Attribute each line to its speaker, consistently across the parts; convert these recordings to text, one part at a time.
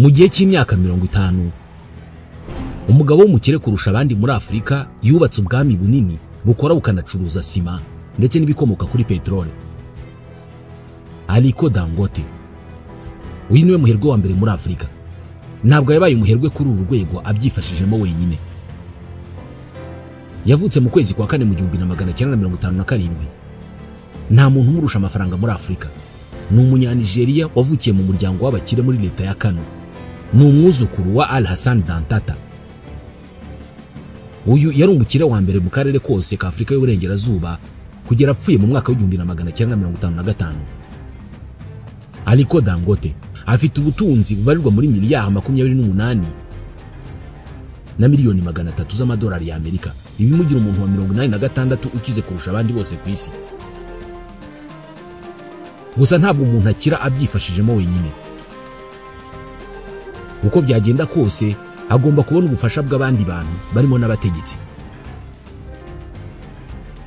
Speaker 1: Mu gihe cy'imyaka 50 umugabo w'umukire kurusha abandi muri Afurika yubatse ubwami bunini bukora bukanacuruza sima ndetse n'ibikomoka kuri peteroli. Aliko Dangote uyu niwe muherwe wa mbere muri Afurika. Ntabwo yabaye umuherwe kuri uru rwego abyifashijemo wenyine. Yavutse mu kwezi kwa kane mu 1957. Nta muntu umurusha amafaranga muri Afurika. Ni umunyanigeriya wavukiye mu muryango w'abakire muri leta ya Kano. Ni umwuzukuru wa Al Hassan Dantata. Uyu yari umukire wa mbere mu karere kose ka Afurika y'Uburengerazuba kugera apfuye mu mwaka wa 1955. Aliko Dangote afite ubutunzi bubarirwa muri miliyari 28 na miliyoni 300 z'amadolari ya Amerika, ibimugira umuntu wa 86 ukize kurusha abandi bose ku isi. Gusa ntabwo umuntu akira abyifashijemo wenyine. Uko byagenda kose agomba kubona ubufasha bw'abandi bantu barimo n'abategetsi.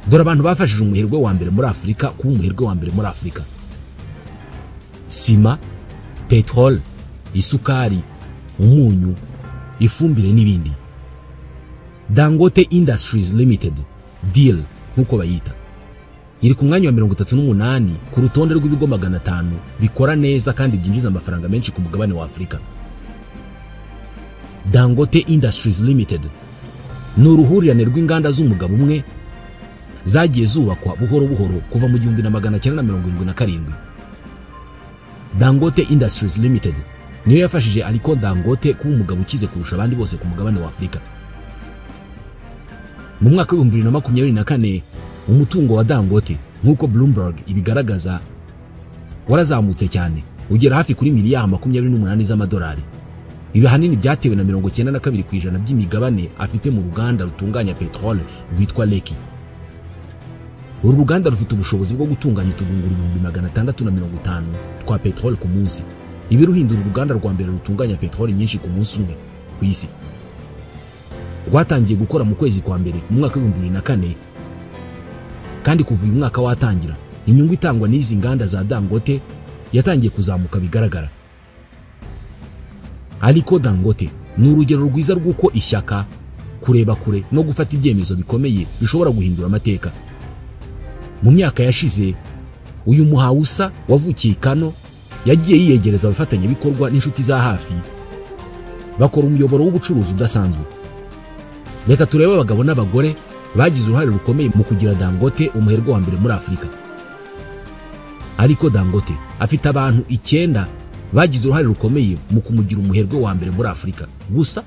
Speaker 1: Dore abantu bafashije umuherwe wa mbere muri Afurika kuba umuherwe wa mbere muri Afurika: sima, petrol, isukari, umunyu, ifumbire n'ibindi. Dangote Industries Limited, DIL nkuko bayita, iri ku mwanya wa 38 ku rutonde rw'ibigo 500 bikora neza kandi byinjiza amafaranga menshi ku mugabane wa Afurika. Dangote Industries Limited ni uruhurirane rw'inganda z'umugabo umwe zagiye zubakwa buhoro buhoro kuva mu 1977. Dangote Industries Limited niyo yafashije Aliko Dangote kuba umugabo ukize kurusha abandi bose ku mugabane wa Afurika. Mu mwaka wa 2024 umutungo wa Dangote nk'uko Bloomberg ibigaragaza warazamutse cyane ugera hafi kuri miliyari 28 z'amadolari. Ibi ahanini byatewe na 92% by'imigabane afite mu ruganda rutunganya petrole rwitwa Lekki. Uru ruganda rufite ubushobozi bwo gutunganya utugunguru 650,000 twa petrole ku munsi. Ibi ruhindura uruganda rwa mbere rutunganya petrole nyinshi ku munsi umwe ku isi. Rwatangiye gukora mu kwezi kwa mbere mu mwaka wa 2004, kandi kuva uyu mwaka watangira inyungu itangwa n'izi nganda za Dangote yatangiye kuzamuka bigaragara. Aliko Dangote ni urugero rwiza rw'uko ishyaka, kureba kure no gufata ibyemezo bikomeye bishobora guhindura amateka. Mu myaka yashize uyu muhawusa wavukiye i Kano yagiye yiyegereza abafatanyabikorwa n'inshuti za hafi bakora umuyoboro w'ubucuruzi udasanzwe. Reka turebe abagabo n'abagore bagize uruhare rukomeye mu kugira Dangote umuherwe wa mbere muri Afurika. Aliko Dangote afite abantu 9 bagize uruhare rukomeye mu kumugira umuherwe wa mbere muri Afurika. Gusa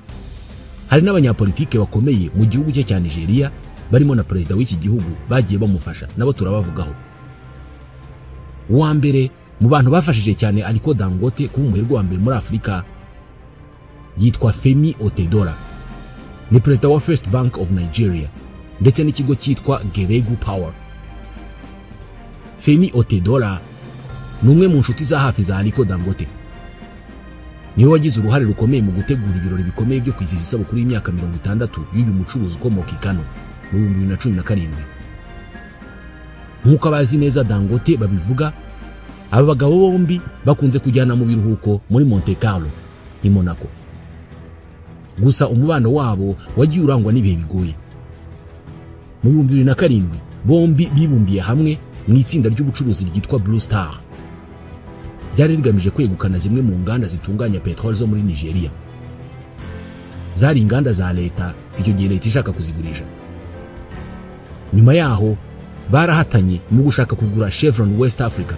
Speaker 1: hari n'abanyapolitike bakomeye mu gihugu cye cya Nigeria barimo na perezida w'iki gihugu bagiye bamufasha, nabo turabavugaho. Uwa mbere mu bantu bafashije cyane Aliko Dangote kuba umuherwe wa mbere muri Afurika yitwa Femi Otedola. Ni perezida wa First Bank of Nigeria ndetse n'ikigo cyitwa Geregu Power. Femi Otedola ni umwe mu nshuti za hafi za Aliko Dangote. Niwe wagize uruhare rukomeye mu gutegura ibirori bikomeye byo kwizihiza isabukuru y'imyaka 60 y'uyu mucuruzi ukomoka i Kano mu 2017. Nk'uko abazi neza Dangote babivuga, aba bagabo bombi bakunze kujyana mu biruhuko muri Monte Carlo i Monaco. Gusa umubano wabo wagiye urangwa n'ibihe bigoye. Mu 2007 bombi bibumbiye hamwe mu itsinda ry'ubucuruzi ryitwa Blue Star. Ryari rigamije kwegukana zimwe mu nganda zitunganya petrol zo muri Nigeria. Zari inganda za leta, icyo gihe leta ishaka kuzigurisha. Nyuma yaho barahatanye mu gushaka kugura Chevron West Africa.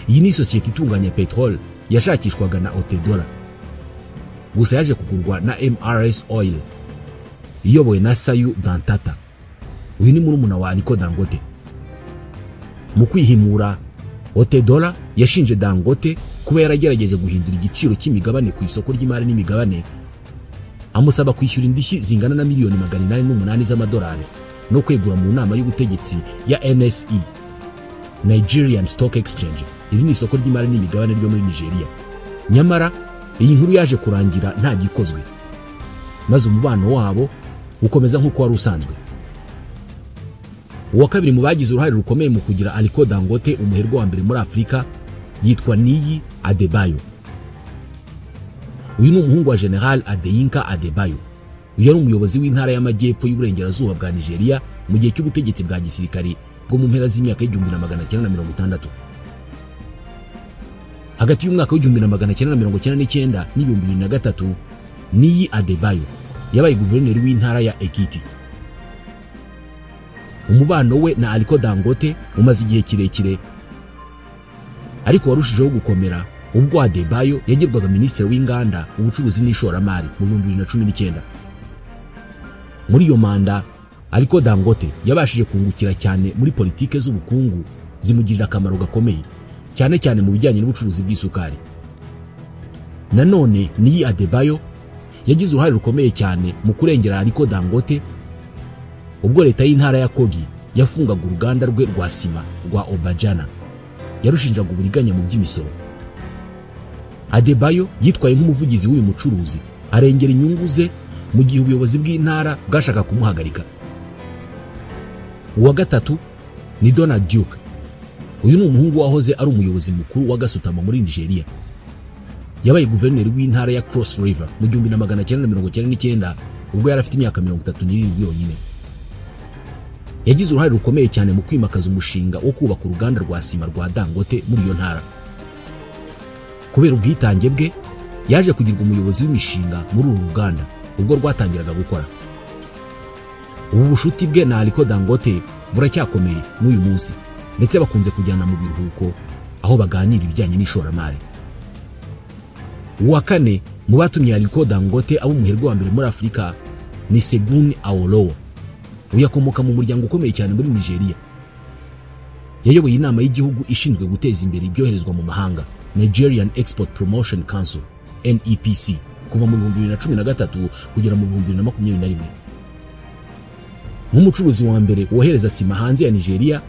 Speaker 1: Iyi ni sosiyete itunganya petrol yashakishwaga na Otedola. Gusa yaje kugurwa na MRS Oil iyobowe na Sayu Dantata. Uyu ni murumuna wa Aliko Dangote. Mu kwihimura, Otedola yashinje Dangote kuba yaragerageje guhindura igiciro cy'imigabane ku isoko ry'imari n'imigabane, amusaba kwishyura indishyi zingana na miliyoni 808 z'amadolari no kwegura mu nama y'ubutegetsi ya NSE, Nigerian Stock Exchange. Iri ni isoko ry'imari n'imigabane ryo muri Nigeria. Nyamara iyi nkuru yaje kurangira nta gikozwe, maze umubano wabo ukomeza nk'uko wari usanzwe. Uwa kabiri mu bagize uruhare rukomeye mu kugira Aliko Dangote umuherwe wa mbere muri Afurika yitwa Niyi Adebayo. Uyu ni umuhungu wa General Adeyinka Adebayo. Uyu yari umuyobozi w'intara y'amajyepfo y'uburengerazuba bwa Nigeria mu gihe cy'ubutegetsi bwa gisirikare bwo mu mpera z'imyaka y'1960. Hagati y'umwaka w'1999 n'2003 Niyi Adebayo yabaye guverineri w'intara ya Ekiti. Umubano we na Aliko Dangote umaze igihe kirekire, ariko warushijeho gukomera ubwo Adebayo yagirwaga minisitiri w'inganda, ubucuruzi n'ishoramari mu 2019. Muri iyo manda Aliko Dangote yabashije kungukira cyane muri politike z'ubukungu zimugirira akamaro gakomeye, cyane cyane mu bijyanye n'ubucuruzi bw'isukari. Nanone Niyi Adebayo yagize uruhare rukomeye cyane mu kurengera Aliko Dangote ubwo leta y'intara ya Kogi yafungaga uruganda rwe rwa sima rwa Obajana, yarushinjaga uburiganya mu by'imisoro. Adebayo yitwaye nk'umuvugizi w'uyu mucuruzi, arengera inyungu ze mu gihe ubuyobozi bw'intara bwashaka kumuhagarika. Uwa gatatu ni Donald Duke. Uyu ni umuhungu wahoze ari umuyobozi mukuru wa gasutamo muri Nigeria. Yabaye guverineri w'intara ya Cross River mu 1999 ubwo yari afite imyaka 37 yonyine. Yagize uruhare rukomeye cyane mu kwimakaza umushinga wo kubaka uruganda rwa sima rwa Dangote muri iyo ntara. Kubera ubwitange bwe yaje kugirwa umuyobozi w'imishinga muri uru ruganda ubwo rwatangiraga gukora. Ubu bushuti bwe na Aliko Dangote buracyakomeye n'uyu munsi, ndetse bakunze kujyana mu biruhuko aho baganira ibijyanye n'ishoramari. Uwa kane mu batumye Aliko Dangote aba umuherwe wa mbere muri Afurika ni Segun Awolowo. Uyu akomoka mu muryango ukomeye cyane muri Nigeria. Yayoboye inama y'igihugu ishinzwe guteza imbere ibyoherezwa mu mahanga, Nigerian Export Promotion Council NEPC, kuva mu 2013 kugera mu 2021. Nk'umucuruzi wa mbere wohereza sima hanze ya Nigeria,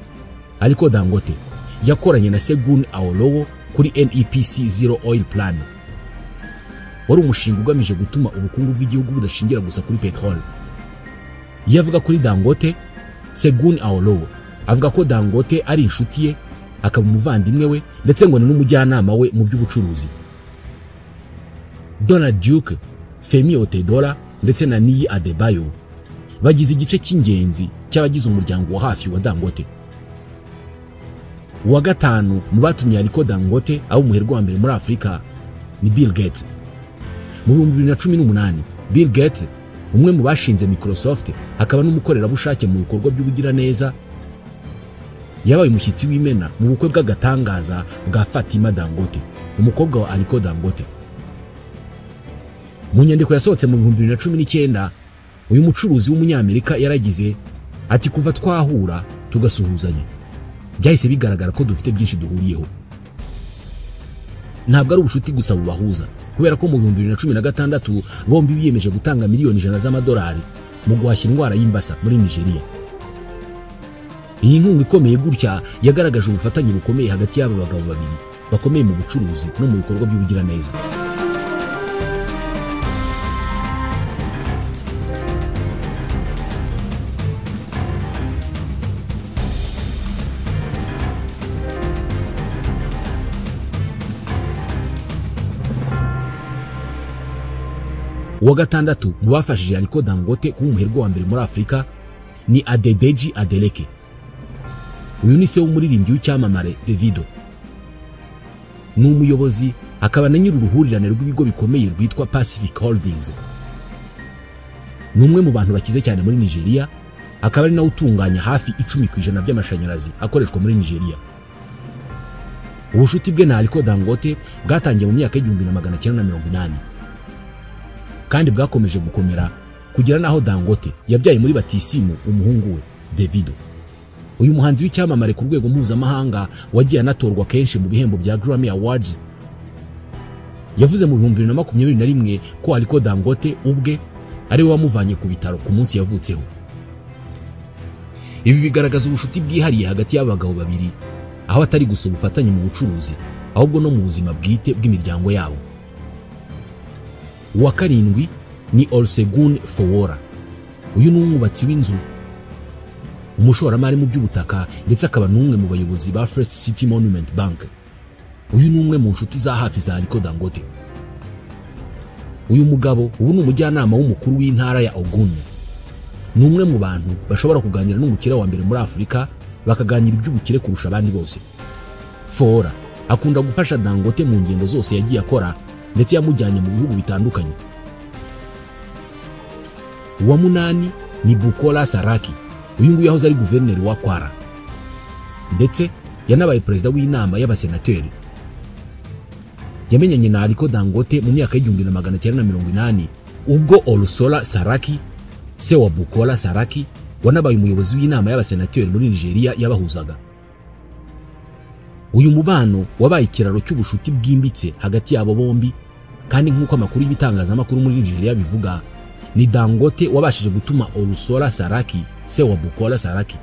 Speaker 1: Aliko Dangote yakoranye na Segun Awolowo kuri NEPC Zero Oil Plan. Wari umushinga ugamije gutuma ubukungu bw'igihugu budashingira gusa kuri peteroli. Iyo avuga kuri Dangote, Segun Awolowo avuga ko Dangote ari inshuti ye, akaba umuvandimwe we, ndetse ngo ni n'umujyanama we mu by'ubucuruzi. Donald Duke, Femi Otedola ndetse na Niyi Adebayo bagize igice cy'ingenzi cy'abagize umuryango wa hafi wa Dangote. Uwa gatanu mu batumye Aliko Dangote aba umuherwe wa mbere muri Afurika ni Bill Gates. Mu 2018 Bill Gates, umwe mu bashinze Microsoft akaba n'umukorerabushake mu bikorwa by'ubugiraneza, yabaye umushyitsi w'imena mu bukwe bw'agatangaza bwa Fatima Dangote, umukobwa wa Aliko Dangote. Mu nyandiko yasohotse mu 2019, uyu mucuruzi w'umunyamerika yaragize ati: kuva twahura tugasuhuzanya byahise bigaragara ko dufite byinshi duhuriyeho. Ntabwo ari ubushuti gusa bubahuza, kubera ko mu 2016 bombi biyemeje gutanga miliyoni 100 z'amadolari mu guhashya indwara y'imbasa muri Nigeria. Iyi nkunga ikomeye gutya yagaragaje ubufatanye bukomeye hagati y'aba bagabo babiri bakomeye mu bucuruzi no mu bikorwa by'ubugiraneza. Uwa gatandatu mu bafashije Aliko Dangote kuba umuherwe wa mbere muri Afurika ni Adedeji Adeleke. Uyu ni se w'umuririmbyi w'icyamamare Davido. Ni umuyobozi akaba na nyiri uruhurirane rw'ibigo bikomeye rwitwa Pacific Holdings. Ni umwe mu bantu bakize cyane muri Nigeria, akaba ari nawe utunganya hafi 10% by'amashanyarazi akoreshwa muri Nigeria. Ubushuti bwe na Aliko Dangote bwatangiye mu myaka y'1980 kandi bwakomeje gukomera kugera naho Dangote yabyaye muri batisimu umuhungu we Davido. Uyu muhanzi w'icyamamare ku rwego mpuzamahanga wagiye anatorwa kenshi mu bihembo bya Grammy Awards, yavuze mu 2021 ko Aliko Dangote ubwe ari we wamuvanye ku bitaro ku munsi yavutseho. Ibi bigaragaza ubushuti bwihariye hagati y'abagabo babiri, aho atari gusa ubufatanye mu bucuruzi ahubwo no mu buzima bwite bw'imiryango yabo. Uwa karindwi ni Olusegun Fowora. Uyu ni umwubatsi w'inzu, umushoramari mu by'ubutaka, ndetse akaba n'umwe mu bayobozi ba First City Monument Bank. Uyu ni umwe mu nshuti za hafi za Aliko Dangote. Uyu mugabo ubu ni umujyanama w'umukuru w'intara ya Ogun. Ni umwe mu bantu bashobora kuganira n'umukire wa mbere muri Afurika, bakaganira iby'ubukire kurusha abandi bose. Fowora akunda gufasha Dangote mu ngendo zose yagiye akora, ndetse yamujyanye mu bihugu bitandukanye. Uwa munani ni Bukola Saraki. Uyu nguyu yahoze ari guverineri wa Kwara, ndetse yanabaye perezida w'inama y'abasenateri. Yamenyanye na Aliko Dangote mu myaka y'1980 ubwo Olusola Saraki, se wa Bukola Saraki, wanabaye umuyobozi w'inama y'abasenateri muri Nigeria yabahuzaga. Uyu mubano wabaye ikiraro cy'ubushuti bwimbitse hagati yabo bombi, kandi nk'uko amakuru y'ibitangazamakuru muri Nigeria bivuga, ni Dangote wabashije gutuma Olusola Saraki, se wa Bukola Saraki,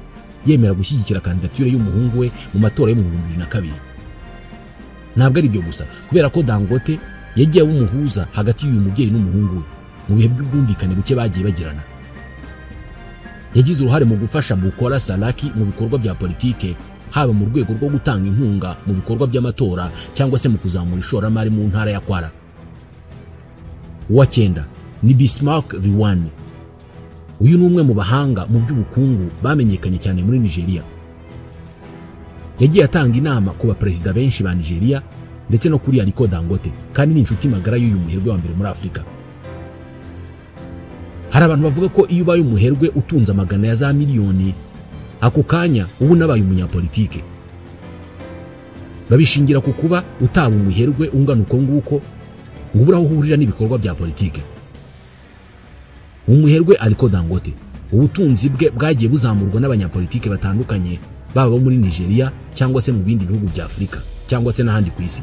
Speaker 1: yemera gushyigikira kandidatire y'umuhungu we mu matora yo mu 2002. Ntabwo ari ibyo gusa, kubera ko Dangote yagiye umuhuza hagati y'uyu mubyeyi n'umuhungu we mu bihe by'ubwumvikane buke bagiye bagirana. Yagize uruhare mu gufasha Bukola Saraki mu bikorwa bya politike, haba mu rwego rwo gutanga inkunga mu bikorwa by'amatora cyangwa se mu kuzamura ishoramari mu ntara ya Kwara. Uwa cyenda ni Bismarck Rewane. Uyu ni umwe mu bahanga mu by'ubukungu bamenyekanye cyane muri Nigeria. Yagiye atanga inama ku baperezida benshi ba Nigeria ndetse no kuri Aliko Dangote, kandi ni inshuti magara y'uyu muherwe wa mbere muri Afurika. Hari abantu bavuga ko iyo ubaye umuherwe utunze amagana ya za miliyoni, ako kanya ubu nabaye umunyapolitike. Babishingira ku kuba utaba umuherwe ungana uko nguko ngo ubure aho uhurira n'ibikorwa bya politike. Umuherwe Aliko Dangote, ubutunzi bwe bwagiye buzamurwa n'abanyapolitike batandukanye, baba bo muri Nigeria cyangwa se mu bindi bihugu bya Afurika cyangwa se n'ahandi ku isi.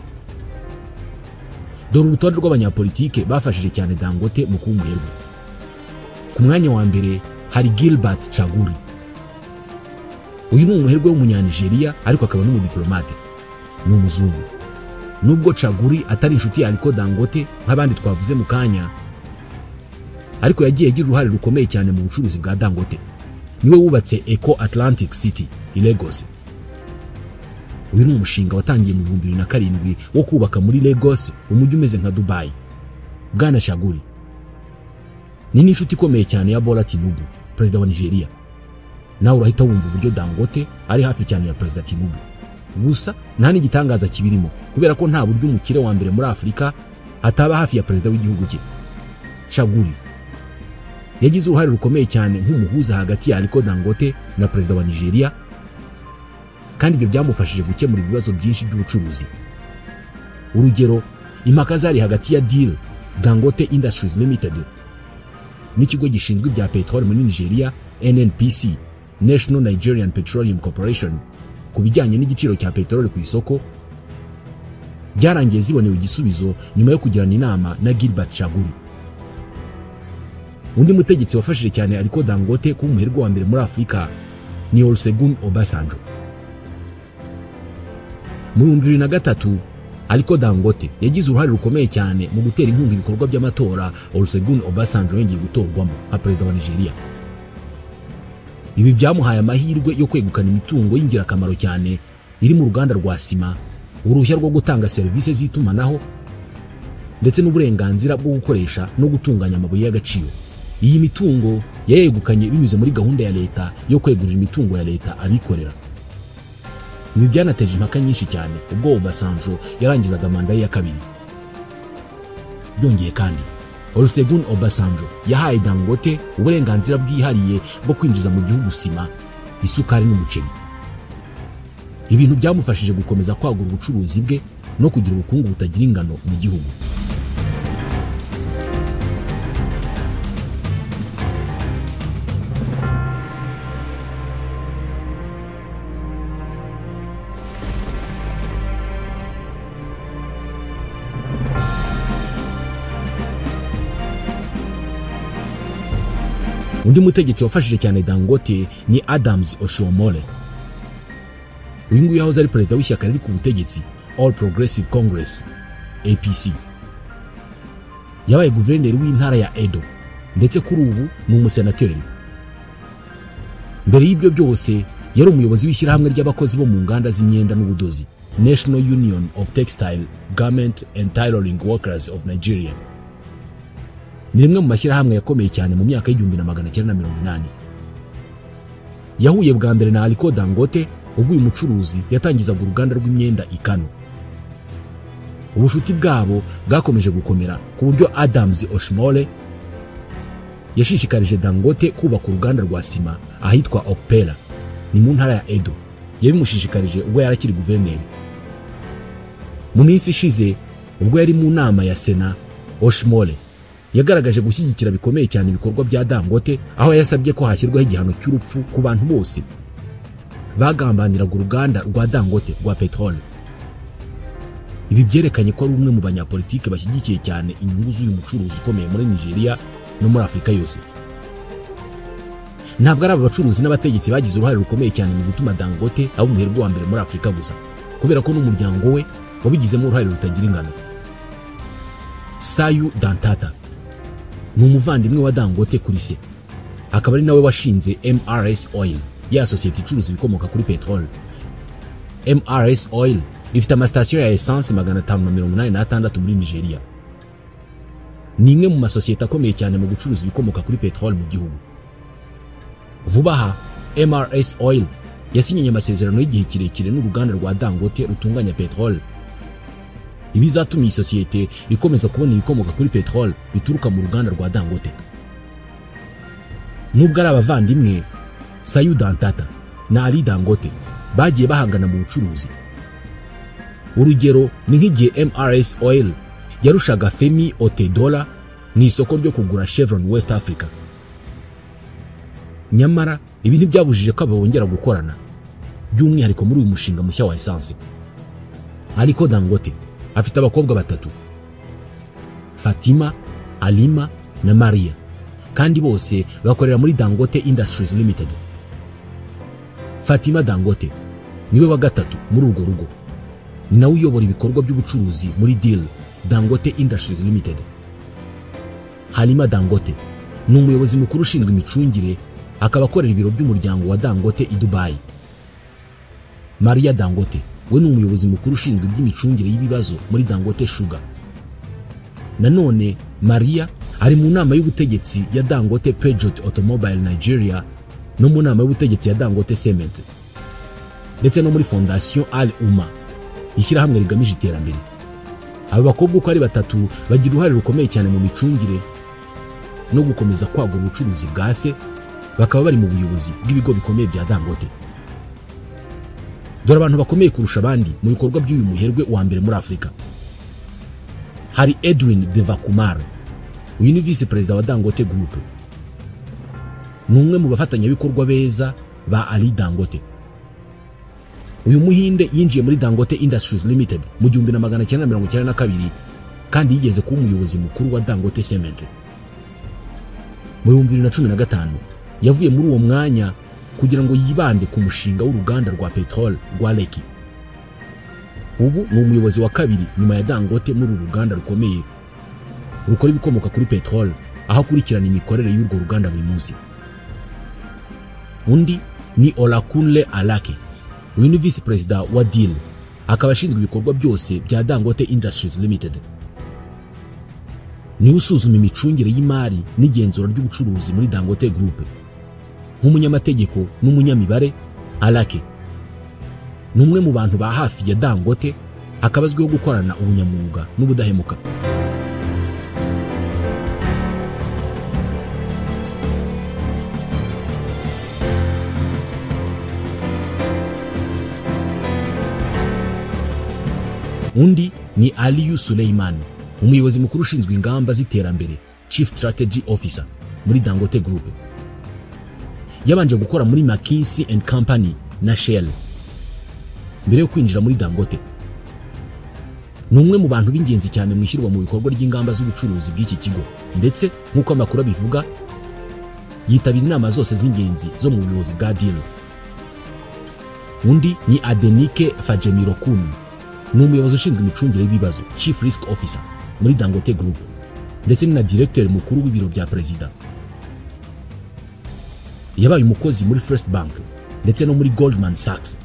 Speaker 1: Dore urutonde rw'abanyapolitike bafashije cyane Dangote mu kuba umuherwe. Ku mwanya wa mbere hari Gilbert Chaguri. Uyu ni umuherwe w'umunyanigeriya ariko akaba n'umudiplomate, ni umuzungu. Nubwo Chaguri atari inshuti ya Aliko Dangote nk'abandi twavuze mu kanya, ariko yagiye agira uruhare rukomeye cyane mu bucuruzi bwa Dangote. Niwe wubatse Eco Atlantic City i Lagos. Uyu ni umushinga watangiye mu 2007 wo kubaka muri Lagos umujyi umeze nka Dubai. Bwana Chaguri ni n'inshuti ikomeye cyane ya Bola Tinubu, perezida wa Nigeria. Nawe urahita wumva uburyo Dangote ari hafi cyane ya perezida Tinubu. Gusa nta n'igitangaza kibirimo, kubera ko nta buryo umukire wa mbere muri Afurika ataba hafi ya perezida w'igihugu cye. Chaguri yagize uruhare rukomeye cyane nk'umuhuza hagati ya Aliko Dangote na perezida wa Nigeria, kandi ibyo byamufashije gukemura ibibazo byinshi by'ubucuruzi. Urugero, impaka zari hagati ya Deal Dangote Industries Limited n'ikigo gishinzwe ibya peteroli muri Nigeria NNPC, National Nigerian Petroleum Corporation, ku bijyanye n'igiciro cya peteroli ku isoko, byarangiye zibonewe igisubizo nyuma yo kugirana inama na Gilbert Chaguri. Undi mutegetsi wafashije cyane Aliko Dangote kuba umuherwe wa mbere muri Afurika ni Olusegun Obasanjo. Mu 2003 Aliko Dangote yagize uruhare rukomeye cyane mu gutera inkunga ibikorwa by'amatora Olusegun Obasanjo yongeye gutorwamo nka perezida wa Nigeria. Ibi byamuhaye amahirwe yo kwegukana imitungo y'ingirakamaro cyane iri mu ruganda rwa sima, uruhushya rwo gutanga serivisi z'itumanaho, ndetse n'uburenganzira bwo gukoresha no gutunganya amabuye y'agaciro. Iyi mitungo yayegukanye binyuze muri gahunda ya leta yo kwegurira imitungo ya leta abikorera. Ibi byanateje impaka nyinshi cyane ubwo Obasanjo yarangizaga manda ye ya kabiri. Byongeye kandi, Olusegun Obasanjo yahaye Dangote uburenganzira bwihariye bwo kwinjiza mu gihugu sima, isukari n'umuceri. Ibintu byamufashije gukomeza kwagura ubucuruzi bwe no kugira ubukungu butagira ingano mu gihugu. Undi mutegetsi wafashije cyane Dangote ni Adams Oshiomhole. Uyu nguyu yahoze ari perezida w'ishyaka riri ku butegetsi All Progressive Congress APC. Yabaye guverineri w'intara ya Edo ndetse kuri ubu ni umusenateri. Mbere y'ibyo byose yari umuyobozi w'ishyirahamwe ry'abakozi bo mu nganda z'imyenda n'ubudozi, National Union of Textile, Garment and Tailoring Workers of Nigeria. Ni rimwe mu mashyirahamwe yakomeye cyane mu myaka y'1980. Yahuye bwa mbere na Aliko Dangote ubwo uyu mucuruzi yatangizaga uruganda rw'imyenda i Kano. Ubushuti bwabo bwakomeje gukomera ku buryo Adams Oshimole yashishikarije Dangote kubaka uruganda rwa sima ahitwa Okpela, ni mu ntara ya Edo. Yabimushishikarije ubwo yari akiri guverineri. Mu minsi ishize ubwo yari mu nama ya Sena, Oshimole yagaragaje gushyigikira bikomeye cyane ibikorwa bya Dangote, aho yasabye ko hashyirwaho igihano cy'urupfu ku bantu bose bagambaniraga uruganda rwa Dangote rwa peteroli. Ibi byerekanye ko ari umwe mu banyapolitike bashyigikiye cyane inyungu z'uyu mucuruzi ukomeye muri Nigeria no muri Afurika yose. Ntabwo ari aba bacuruzi n'abategetsi bagize uruhare rukomeye cyane mu gutuma Dangote aba umuherwe wa mbere muri Afurika gusa, kubera ko n'umuryango we wabigizemo uruhare rutagira ingano. Sayu Dantata ni umuvandimwe wa Dangote kuri se, akaba ari nawe washinze MRS Oil, ya sosiyete icuruza ibikomoka kuri peteroli. MRS Oil ifite amasitasiyo ya essence 586 muri Nigeria. Ni imwe mu masosiyete akomeye cyane mu gucuruza ibikomoka kuri peteroli mu gihugu. Vuba aha MRS Oil yasinyanye amasezerano y'igihe kirekire n'uruganda rwa Dangote rutunganya peteroli. Ibizatuma iyi sosiyete ikomeza kubona ibikomoka kuri peteroli bituruka mu ruganda rwa Dangote. Nubwo ari abavandimwe, Sayu Dantata na Ali Dangote bagiye bahangana mu bucuruzi. Urugero ni nk'igihe MRS Oil yarushaga Femi Otedola mu isoko ryo kugura Chevron West Africa. Nyamara ibi ntibyabujije ko bongera gukorana, by'umwihariko muri uyu mushinga mushya wa essence. Aliko Dangote afite abakobwa batatu, Fatima, Alima na Maria, kandi bose bakorera muri Dangote Industries Limited. Fatima Dangote niwe wa gatatu muri urwo rugo, nawe uyobora ibikorwa by'ubucuruzi muri DIL, Dangote Industries Limited. Halima Dangote ni umuyobozi mukuru ushinzwe imicungire, akaba akorera ibiro by'umuryango wa Dangote i Dubai. Maria Dangote we ni umuyobozi mukuru ushinzwe iby'imicungire y'ibibazo muri Dangote Sugar. Nanone Maria ari mu nama y'ubutegetsi ya Dangote Peugeot Automobile Nigeria no mu nama y'ubutegetsi ya Dangote Cement, ndetse no muri Fondation Al Umma, ishyirahamwe rigamije iterambere. Aba bakobwa uko ari batatu bagira uruhare rukomeye cyane mu micungire no gukomeza kwagura ubucuruzi bwa se, bakaba bari mu buyobozi bw'ibigo bikomeye bya Dangote. Dore abantu bakomeye kurusha abandi mu bikorwa by'uyu muherwe wa mbere muri Afurika. Hari Edwin Devakumar, uyu ni vice perezida wa Dangote Group. Ni umwe mu bafatanyabikorwa beza ba Ali Dangote. Uyu muhinde yinjiye muri Dangote Industries Limited mu 1992 kandi yigeze kuba umuyobozi mukuru wa Dangote Cement. Mu 2015 yavuye muri uwo mwanya kugira ngo yibande ku mushinga w'uruganda rwa petrol rwa Lekki. Ubu ni umuyobozi wa kabiri nyuma ya Dangote muri uru ruganda rukomeye rukora ibikomoka kuri petrol, aho akurikirana imikorere y'urwo ruganda buri munsi. Undi ni Olakunle Alake, uyu ni vice perezida wa DIL, akaba ashinzwe ibikorwa byose bya Dangote Industries Limited. Ni usuzuma imicungire y'imari n'igenzura ry'ubucuruzi muri Dangote Group. Nk'umunyamategeko n'umunyamibare, Alake ni umwe mu bantu ba hafi ya Dangote, akaba azwiho gukorana ubunyamwuga n'ubudahemuka. Undi ni Aliyu Suleiman, umuyobozi mukuru ushinzwe ingamba z'iterambere, Chief Strategy Officer muri Dangote Group. Yabanje gukora muri McKinsey and Company na Shell mbere yo kwinjira muri Dangote. Ni umwe mu bantu b'ingenzi cyane mu ishyirwa mu bikorwa ry'ingamba z'ubucuruzi bw'iki kigo, ndetse nk'uko amakuru abivuga yitabira inama zose z'ingenzi zo mu buyobozi bwa DIL. Undi ni Adenike Fajemirokun, ni umuyobozi ushinzwe imicungire y'ibibazo, Chief Risk Officer muri Dangote Group, ndetse ni na directeur mukuru w'ibiro bya perezida. Yabaye umukozi muri First Bank ndetse no muri Goldman Sachs.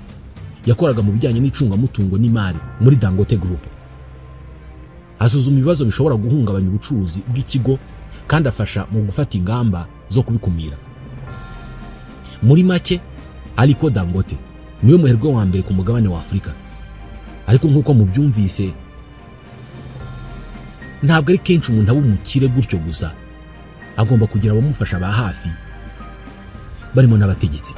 Speaker 1: Yakoraga mu bijyanye n'icungamutungo n'imari muri Dangote Group. Asuzuma ibibazo bishobora guhungabanya ubucuruzi bw'ikigo kandi afasha mu gufata ingamba zo kubikumira. Muri make, Aliko Dangote niwe muherwe wa mbere ku mugabane wa Afurika. Ariko nk'uko mubyumvise, ntabwo ari kenshi umuntu aba umukire gutyo gusa, agomba kugira abamufasha ba hafi barimo n'abategetsi.